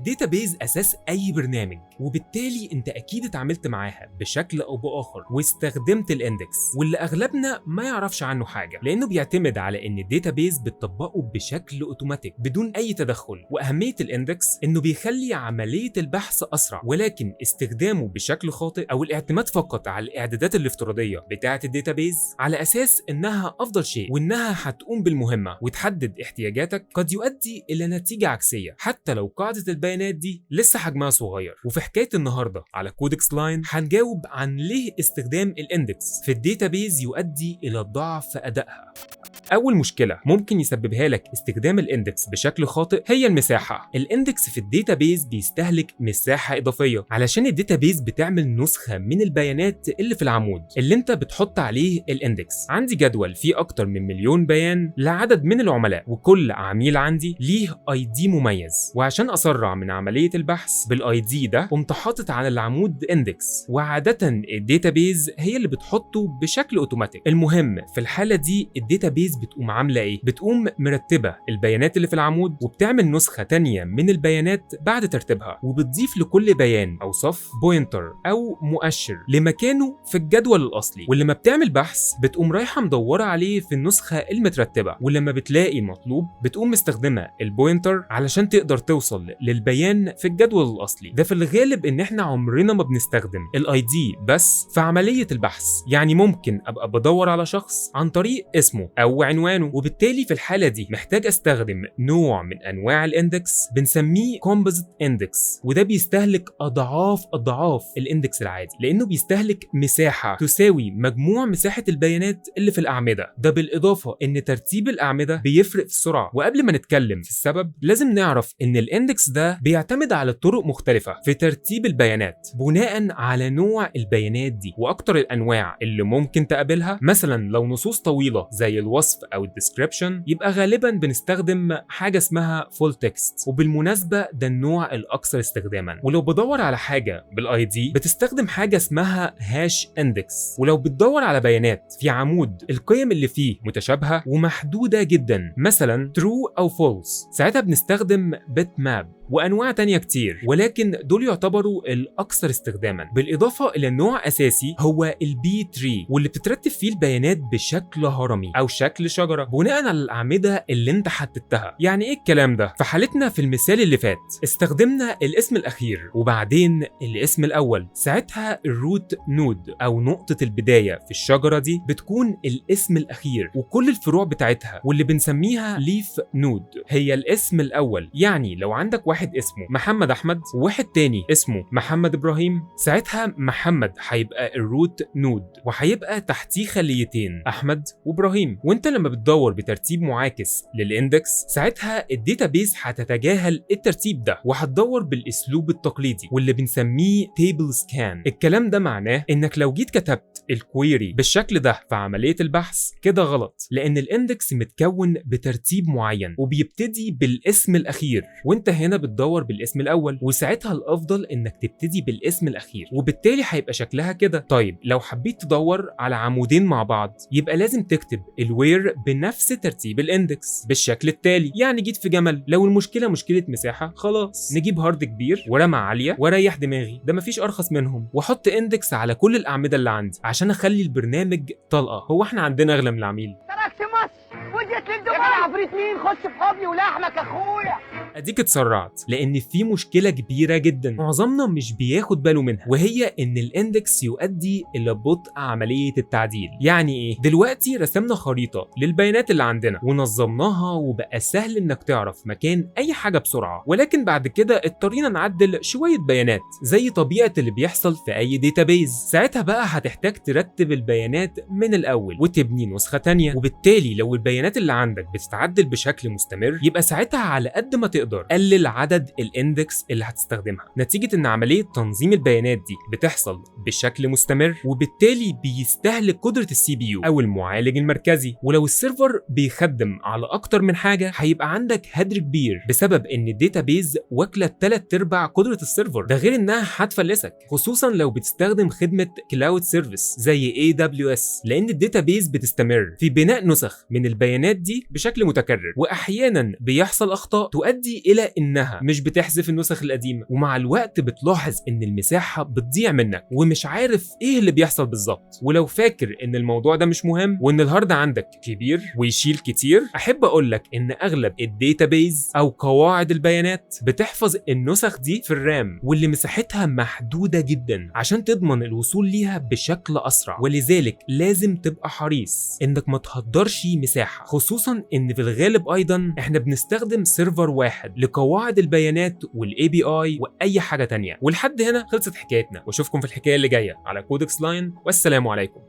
ال database اساس اي برنامج، وبالتالي انت اكيد اتعاملت معاها بشكل او باخر واستخدمت ال index، واللي اغلبنا ما يعرفش عنه حاجة لانه بيعتمد على ان ال database بتطبقه بشكل اوتوماتيك بدون اي تدخل. واهمية ال index انه بيخلي عملية البحث اسرع، ولكن استخدامه بشكل خاطئ او الاعتماد فقط على الاعدادات الافتراضية بتاعه ال database على اساس انها افضل شيء وانها هتقوم بالمهمه وتحدد احتياجاتك قد يؤدي الى نتيجة عكسية حتى لو قاعدة البيانات دي لسه حجمها صغير. وفي حكاية النهارده على كودكس لاين هنجاوب عن ليه استخدام ال index في ال database يؤدي الى ضعف ادائها. أول مشكلة ممكن يسببها لك استخدام ال index بشكل خاطئ هي المساحة. ال index في ال database بيستهلك مساحة إضافية علشان ال database بتعمل نسخة من البيانات اللي في العمود اللي انت بتحط عليه ال index. عندي جدول فيه أكتر من 1,000,000 بيان لعدد من العملاء، وكل عميل عندي ليه ID مميز، وعشان أسرع من عملية البحث بال ID ده قمت حاطط على العمود index، وعادة ال database هي اللي بتحطه بشكل اوتوماتيك. المهم في الحالة دي ال database بتقوم عامله ايه؟ بتقوم مرتبه البيانات اللي في العمود وبتعمل نسخه تانية من البيانات بعد ترتيبها، وبتضيف لكل بيان او صف pointer او مؤشر لمكانه في الجدول الاصلي، ولما بتعمل بحث بتقوم رايحة مدورة عليه في النسخة المترتبة، ولما بتلاقي المطلوب بتقوم مستخدمة ال pointer علشان تقدر توصل للبيان في الجدول الاصلي. ده في الغالب ان احنا عمرنا ما بنستخدم ال ID بس في عملية البحث، يعني ممكن ابقى بدور على شخص عن طريق اسمه او عنوانه، وبالتالي في الحالة دي محتاج استخدم نوع من انواع ال index بنسميه composite index، وده بيستهلك اضعاف اضعاف ال index العادي لانه بيستهلك مساحة تساوي مجموع مساحة البيانات اللي في الاعمدة. ده بالاضافة ان ترتيب الاعمدة بيفرق في السرعة. وقبل ما نتكلم في السبب لازم نعرف ان ال index ده بيعتمد على طرق مختلفة في ترتيب البيانات بناء على نوع البيانات دي، واكتر الانواع اللي ممكن تقابلها مثلا لو نصوص طويلة زي الوصف او ال description يبقى غالبا بنستخدم حاجة اسمها full text، وبالمناسبة ده النوع الاكثر استخداما. ولو بدور على حاجة بال ID بتستخدم حاجة اسمها hash index، ولو بتدور على بيانات في عمود القيم اللي فيه متشابهة ومحدوده جدا مثلا true او false ساعتها بنستخدم bitmap وانواع تانية كتير، ولكن دول يعتبروا الاكثر استخداما. بالاضافة الى نوع اساسي هو ال B tree، واللي بتترتب فيه البيانات بشكل هرمي او شكل شجرة بناء على الاعمدة اللي انت حددتها. يعني ايه الكلام ده؟ في حالتنا في المثال اللي فات استخدمنا الاسم الاخير وبعدين الاسم الاول، ساعتها ال root node او نقطة البداية في الشجرة دي بتكون الاسم الاخير، وكل الفروع بتاعتها واللي بنسميها leaf node هي الاسم الاول. يعني لو عندك واحد اسمه محمد احمد وواحد تاني اسمه محمد ابراهيم، ساعتها محمد هيبقى ال root node وهيبقى تحتيه خليتين احمد وابراهيم. وانت لما بتدور بترتيب معاكس لل index ساعتها ال database هتتجاهل الترتيب ده وهتدور بالاسلوب التقليدي واللي بنسميه table scan. الكلام ده معناه انك لو جيت كتبت ال query بالشكل ده في عملية البحث كده غلط، لان ال index متكون بترتيب معين وبيبتدي بالاسم الاخير، وانت هنا بتدور بالاسم الاول، وساعتها الافضل انك تبتدي بالاسم الاخير، وبالتالي هيبقى شكلها كده. طيب لو حبيت تدور على عمودين مع بعض يبقى لازم تكتب ال where بنفس ترتيب ال index بالشكل التالي. يعني جيت في جمل، لو المشكلة مشكلة مساحة خلاص نجيب hard كبير ورامه عالية واريح دماغي، ده مفيش ارخص منهم، واحط index على كل الاعمدة اللي عندي عشان اخلي البرنامج طلقه. هو احنا عندنا اغلى من العميل؟ تركت مصر وجيت للدبي يا عفريت مين؟ خش في حضني ولحمك اخويا. اديك اتسرعت لان في مشكلة كبيرة جدا معظمنا مش بياخد باله منها، وهي ان ال index يؤدي الى بطء عملية التعديل. يعني ايه؟ دلوقتي رسمنا خريطة للبيانات اللي عندنا ونظمناها وبقى سهل انك تعرف مكان اي حاجة بسرعة، ولكن بعد كده اضطرينا نعدل شوية بيانات زي طبيعة اللي بيحصل في اي database. ساعتها بقى هتحتاج ترتب البيانات من الاول وتبني نسخه تانية، وبالتالي لو البيانات اللي عندك بتتعدل بشكل مستمر يبقى ساعتها على قد ما تقدر قلل عدد ال index اللي هتستخدمها، نتيجة ان عملية تنظيم البيانات دي بتحصل بشكل مستمر وبالتالي بيستهلك قدره ال CPU او المعالج المركزي. ولو ال server بيخدم على اكتر من حاجة هيبقى عندك هدر كبير بسبب ان ال database واكله 3/4 قدره ال server، ده غير انها هتفلسك، خصوصا لو بتستخدم خدمة cloud service زي AWS، لان ال database بتستمر في بناء نسخ من البيانات دي بشكل متكرر، واحيانا بيحصل اخطاء تؤدي بيؤدي الى انها مش بتحذف النسخ القديمة، ومع الوقت بتلاحظ ان المساحة بتضيع منك ومش عارف ايه اللي بيحصل بالظبط. ولو فاكر ان الموضوع ده مش مهم وان ال hard عندك كبير ويشيل كتير، احب اقول لك ان اغلب ال database او قواعد البيانات بتحفظ النسخ دي في ال RAM، واللي مساحتها محدودة جدا عشان تضمن الوصول ليها بشكل اسرع. ولذلك لازم تبقى حريص انك ما تهدرش مساحة، خصوصا ان في الغالب ايضا احنا بنستخدم server واحد لقواعد البيانات وال API واي حاجة تانية. ولحد هنا خلصت حكايتنا، واشوفكم في الحكاية اللي جاية على Codex Line، والسلام عليكم.